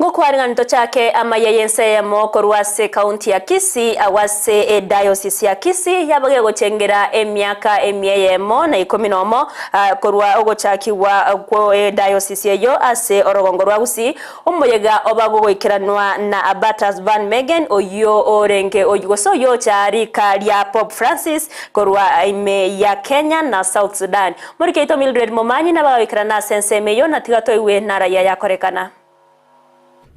Ngokwarigani tochake amaya y'ense eyemo korwa ase ekaunti ya Kisii agwo ase ediocese ya Kisii yaba gegochengera emiaka emia eyemo na ikomi nomo korwa ogochakigwa kwe ediocese eyio ase orogongo rwa Gusii. Omoyega oba gogoikeranwa na Abertus van Megen oyio orenge gose oyio ocha rika ria Pope Francis korwa ime ya Kenya na South Sudan. Morikeito Mildred Momanyi nabagagoikerana ase ensemo eyio na tiga toigwe narayia yakorekana.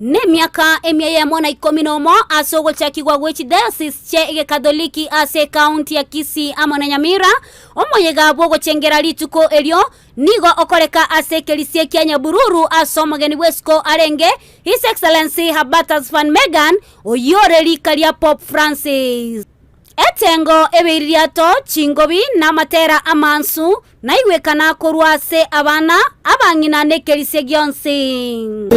Nemiaka emia eyemo na ikomi nomo ase ogochakigwa gwe chidiocese chia egekatholiki ase ekaunti ya Kisii amo na Nyamira, omoyega bw'ogochengera rituko erio nigo okoreka ase ekerisie kia Nyabururu ase omogeni bw'esiko arenge His Excellency Hubertus van Megan oyio ore rika ria Pope Francis. Etengo, ebeiririato, chingobi, na amatera amansu naigwekana korwa ase abana, abang'ina na ekerisia gionsi.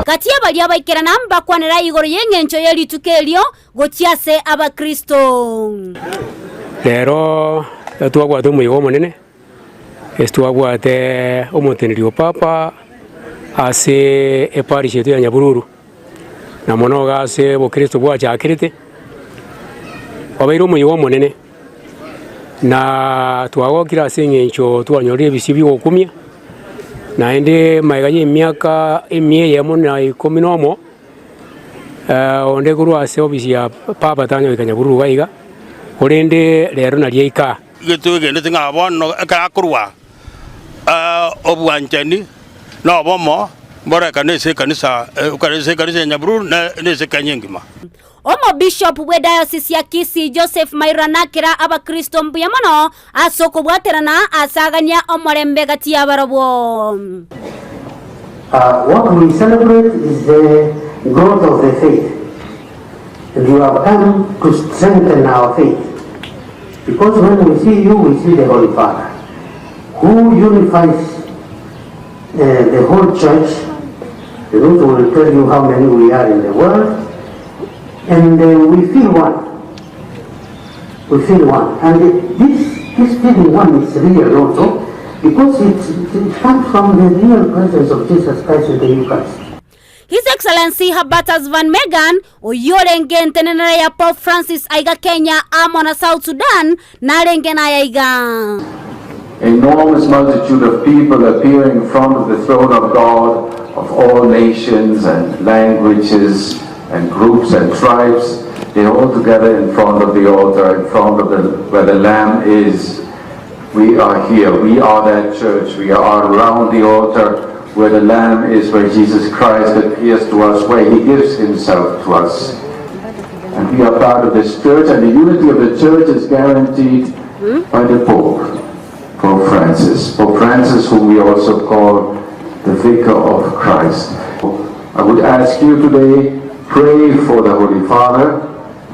Gati y'abaria abaikerana mbakwanera igoro y'engencho ye rituko erio gochia ase Abakristo. Rero twabwate omoyega omonene, ase twabwate omoteneneri o Papa ase eparish yaito ya Nyabururu, na mono iga ase obokristo bwachakerete, obeire omoyega omonene, na twagokire ase eng'encho twanyorire ebisio bia ogokumia, naende magega ya emiaka emia eyemo na ikomi na omo. Onde korwa ase ofisi ya Papa tanya goika Nyabururu iga iga, korende rero nario aika. Igo twegenete ng'a bono ekero akorwa obwanchani na obomo mborekane ase ekanisa ase ekanisa ya Nyabururu na ase Kenya engima. Omobishop bw'Ediocese ya Kisii Joseph Mairura nakera abakristo mbuya mono ase okobwaterana ase agania omorembe gati y'abarabwo. What we celebrate is the growth of the faith and you have come to strengthen our faith because when we see you we see the Holy Father who unifies the whole church Ruth will tell you how many we are in the world and we feel one we feel one and this this feeling one is real also because it, it comes from the real presence of Jesus Christ in the Eucharist. His Excellency Hubertus Van Megan, oyio orenge entenenera ya Pope Francis aiga Kenya amo na South Sudan, narenge naye aiga. Enormous multitude of people appearing in front of the throne of God of all nations and languages and groups and tribes, they all together in front of the altar, in front of the where the Lamb is. We are here, we are that church, we are around the altar where the Lamb is, where Jesus Christ appears to us, where he gives himself to us. And we are part of this church, and the unity of the church is guaranteed by the Pope, Pope Francis. Pope Francis, whom we also call the Vicar of Christ. I would ask you today, pray for the Holy Father,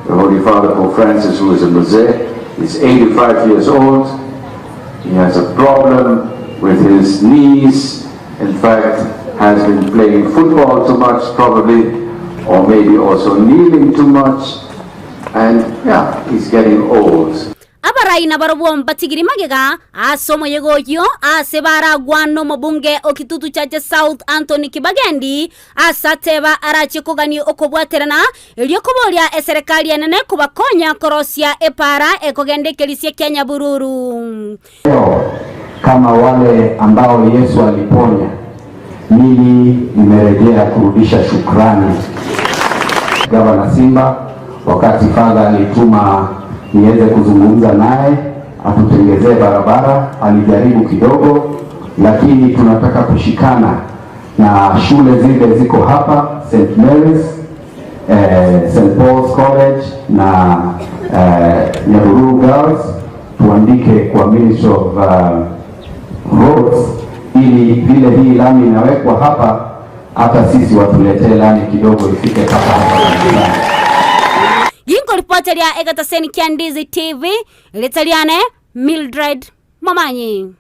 the Holy Father Pope Francis, who is a Mosaic, is 85 years old. He has a problem with his knees. In fact, has been playing football too much probably, or maybe also kneeling too much. And yeah, he's getting old. Abarai nabarobwo mbatigiri magega ase omoyega oyio ase baragwane omobunge o Kitutu Chache South Anthony Kibagendi ase ateba arachie kogania okobwaterana erio koboria eserekari enene kobakonya korosia epaara ekogenda ekerisia kia Nyabururu. Leo kama wale ambao Yesu aliponya, mimi nimerejea kurudisha shukrani. Gavana Simba, wakati Father alituma niweze kuzungumza naye atutengezee barabara, alijaribu kidogo, lakini tunataka kushikana na shule zile ziko hapa St Mary's, eh, St Paul's College na eh, Nyahururu Girls tuandike kwa Ministry of Roads ili vile hii lami inawekwa hapa, hata sisi watuletee lami kidogo ifike mpaka hapa kanisani. Ginkoripoteria egetaseni kia Ndizi TV, Ritariane Mildred Momanyi.